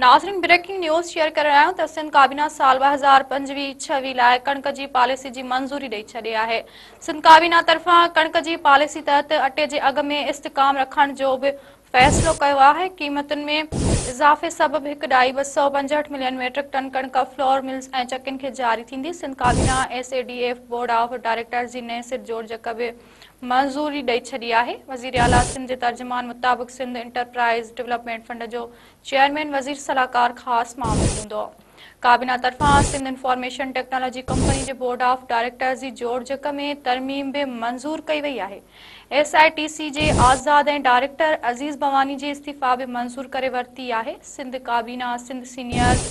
ناظرين breaking news share ڪري رهيا آهيون ته سنڌ ڪابينا سال 2025-26 لاء ڪڻڪ جي پاليسي جي منظوري ڏئي ڇڏي آهي. سنڌ ڪابينا طرفان ڪڻڪ جي پاليسي تحت اٽي جي اگهه ۾ استحڪام رکڻ جو به فيصلو ڪيو آهي. قيمتن ۾ اضافي سبب هڪ ڏهائي 265 ملين ميٽرڪ ٽن ڪڻڪ فلور ملز ۽ چڪين کي جاري ٿيندي. سنڌ ڪابينا S A D F board of directors جي نئين سر جوڙجڪ به منظوري ڏئي ڇڏي آهي. وزيراعليٰ سنڌ جي ترجمان مطابق سنڌ انٽرپرائز ڊولپمينٽ فنڊ جو چيئرمين وزير صلاحڪار خاص معاون هوندو. ڪابينا طرفان سنڌ انفارميشن ٽيڪنالاجي ڪمپني جي بورڊ آف ڊائريڪٽرز جي جوڙجڪ ۾ ترميم به منظور ڪئي وئي آهي. ايس I ٽي سي جي آزاد ۽ ڊائريڪٽر عزيز بواني جي استعيفيٰ به منظور ڪري ورتي آهي. سنڌ ڪابينا سنڌ سينيئر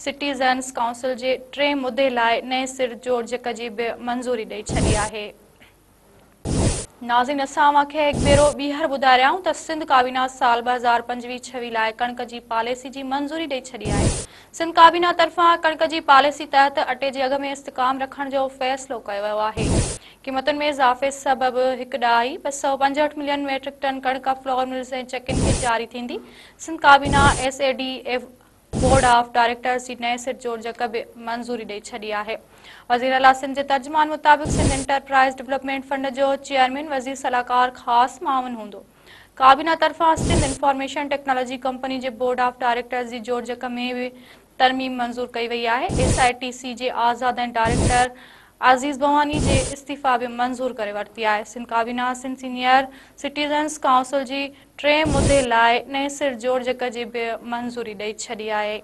سٽيزنز ڪائونسل جي ٽئين مدي لاء نئين سر جوڙجڪ جي به منظوري ڏئي ڇڏي آهي. ناظرين اسان اوهان کي هڪ ڀيرو ٻيهر ٻڌائي رهيا آهيون ته سنڌ ڪابينا سال 2025-26 لاء ڪڻڪ جي پاليسي جي منظوري ڏئي ڇڏي آهي. سنڌ ڪابينا طرفان ڪڻڪ جي پاليسي تحت اٽي جي اگهه ۾ استحڪام رکڻ جو فيصلو ڪيو ويو آهي. قيمتن ۾ اضافي سبب هڪ ڏهائي 265 ملين ميٽرڪ ٽن ڪڻڪ فلور ملز ۽ چڪين کي جاري ٿيندي. سنڌ ڪابينا S A D F board of directors جي نئين سر جوڙجڪ به منظوري ڏئي ڇڏي آهي. وزيراعليٰ سنڌ جي ترجمان مطابق سنڌ انٽرپرائز ڊولپمينٽ فنڊ جو چيئرمين وزير صلاحڪار خاص معاون هوندو. ڪابينا طرفان سنڌ انفارميشن ٽيڪنالاجي ڪمپني جي بورڊ آف ڊائريڪٽرز جي جوڙجڪ ۾ به ترميم منظور ڪئي وئي آهي. ايس I ٽي سي جي آزاد ۽ ڊائريڪٽر عزيز بواني جي استعيفيٰ به منظور ڪري ورتي آهي. سنڌ ڪابينا سنڌ سينيئر سٽيزنز ڪائونسل جي ٽئين مدي لاء نئين سر جوڙجڪ جي به منظوري ڏئي ڇڏي آهي.